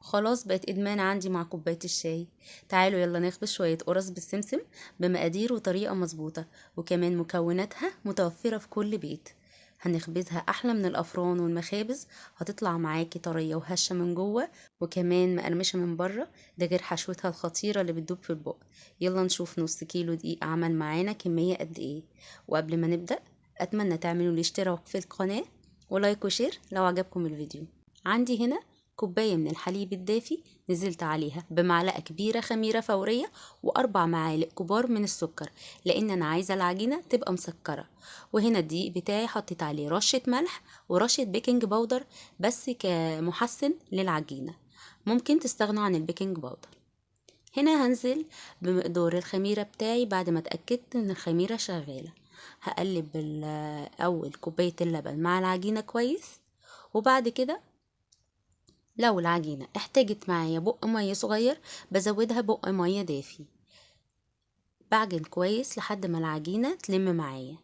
خلاص بقت ادمان عندي مع كوباية الشاي. تعالوا يلا نخبز شوية قرص بالسمسم بمقادير وطريقه مظبوطة، وكمان مكوناتها متوفرة في كل بيت. هنخبزها احلى من الافران والمخابز، هتطلع معاكي طرية وهشه من جوه وكمان مقرمشه من بره، ده غير حشوتها الخطيرة اللي بتدوب في البق. يلا نشوف نص كيلو دقيق عمل معانا كمية قد ايه. وقبل ما نبدا اتمنى تعملوا الاشتراك في القناة و like و share لو عجبكم الفيديو. عندي هنا كوباية من الحليب الدافي نزلت عليها بمعلقه كبيرة خميره فورية و4 معالق كبار من السكر، لان انا عايزه العجينة تبقى مسكره. وهنا الدقيق بتاعي حطيت عليه رشه ملح ورشه baking powder بس كمحسن للعجينه، ممكن تستغنوا عن ال baking powder. هنا هنزل بمقدار الخميره بتاعي بعد ما اتاكدت ان الخميره شغالة. هقلب اول كوباية اللبن مع العجينة كويس، وبعد كده لو العجينة احتاجت معايا بق مية صغير بزودها بق مية دافي. بعجن كويس لحد ما العجينة تلم معايا.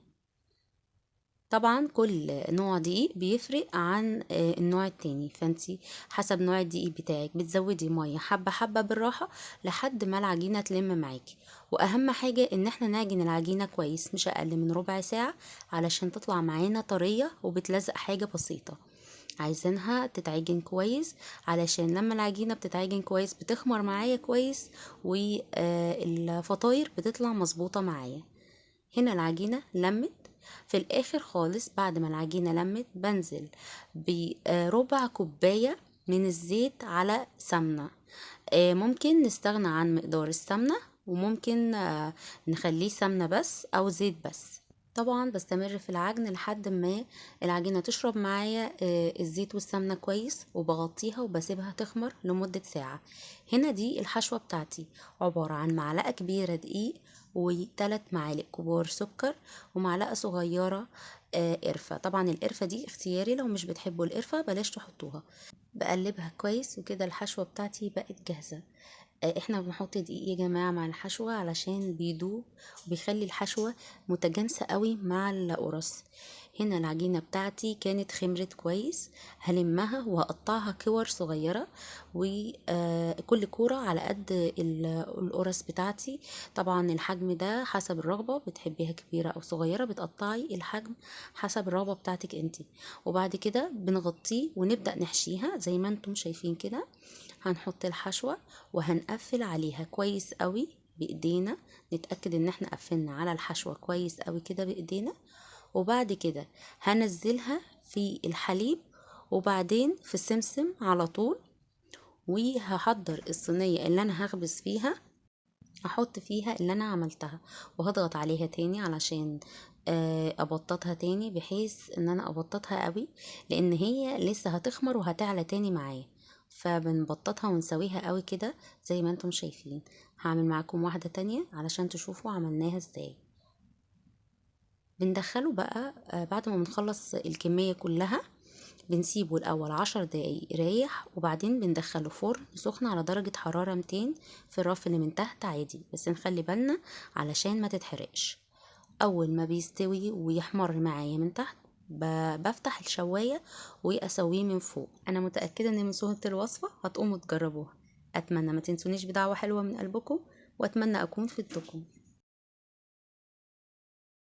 طبعا كل نوع دقيق بيفرق عن النوع التاني، فانتي حسب نوع الدقيق بتاعك بتزودي مية حبة حبة بالراحة لحد ما العجينة تلم معاكي. واهم حاجة ان احنا نعجن العجينة كويس مش اقل من ربع ساعة علشان تطلع معانا طرية وبتلزق حاجة بسيطة. عايزينها تتعجن كويس علشان لما العجينة بتتعجن كويس بتخمر معايا كويس والفطاير بتطلع مظبوطة معايا. هنا العجينة لمت. في الاخر خالص بعد ما العجينة لمت بنزل بربع كوباية من الزيت على سمنة. ممكن نستغنى عن مقدار السمنة وممكن نخليه سمنة بس او زيت بس. طبعا بستمر في العجن لحد ما العجينة تشرب معايا الزيت والسمنة كويس، وبغطيها وبسيبها تخمر لمدة ساعة. هنا دي الحشوة بتاعتي عبارة عن معلقة كبيرة دقيق و3 معالق كبار سكر ومعلقة صغيرة قرفة. طبعا القرفة دي اختياري، لو مش بتحبوا القرفة بلاش تحطوها. بقلبها كويس وكده الحشوة بتاعتي بقت جاهزة. احنا بنحط دقيق يا جماعة مع الحشوة علشان بيدوب وبيخلي الحشوة متجانسة قوي مع القرص. هنا العجينة بتاعتي كانت خمرت كويس، هلمها وهقطعها كور صغيرة، وكل كورة على قد القرص بتاعتي. طبعا الحجم ده حسب الرغبة، بتحبيها كبيرة او صغيرة بتقطعي الحجم حسب الرغبة بتاعتك انتي. وبعد كده بنغطيه ونبدأ نحشيها زي ما انتم شايفين كده. هنحط الحشوة وهنقفل عليها كويس قوي بايدينا، نتأكد ان احنا قفلنا على الحشوة كويس قوي كده بايدينا. وبعد كده هنزلها في الحليب وبعدين في السمسم على طول. وهحضر الصينية اللي انا هخبز فيها، هحط فيها اللي انا عملتها وهضغط عليها تاني علشان ابططها تاني، بحيث ان انا ابططها قوي لان هي لسه هتخمر وهتعلى تاني معايا، فبنبططها ونسويها قوي كده زي ما انتم شايفين. هعمل معاكم واحدة تانية علشان تشوفوا عملناها ازاي. بندخله بقى بعد ما بنخلص الكمية كلها بنسيبه الأول 10 دقايق يريح، وبعدين بندخله فرن سخن على درجة حرارة 200 في الرف اللي من تحت عادي، بس نخلي بالنا علشان ما تتحرقش. أول ما بيستوي ويحمر معايا من تحت بفتح الشواية وأسويه من فوق. أنا متأكدة إن من سهولة الوصفة هتقوموا تجربوها. أتمنى ما تنسونيش بدعوة حلوة من قلبكم، وأتمنى أكون فدتكم.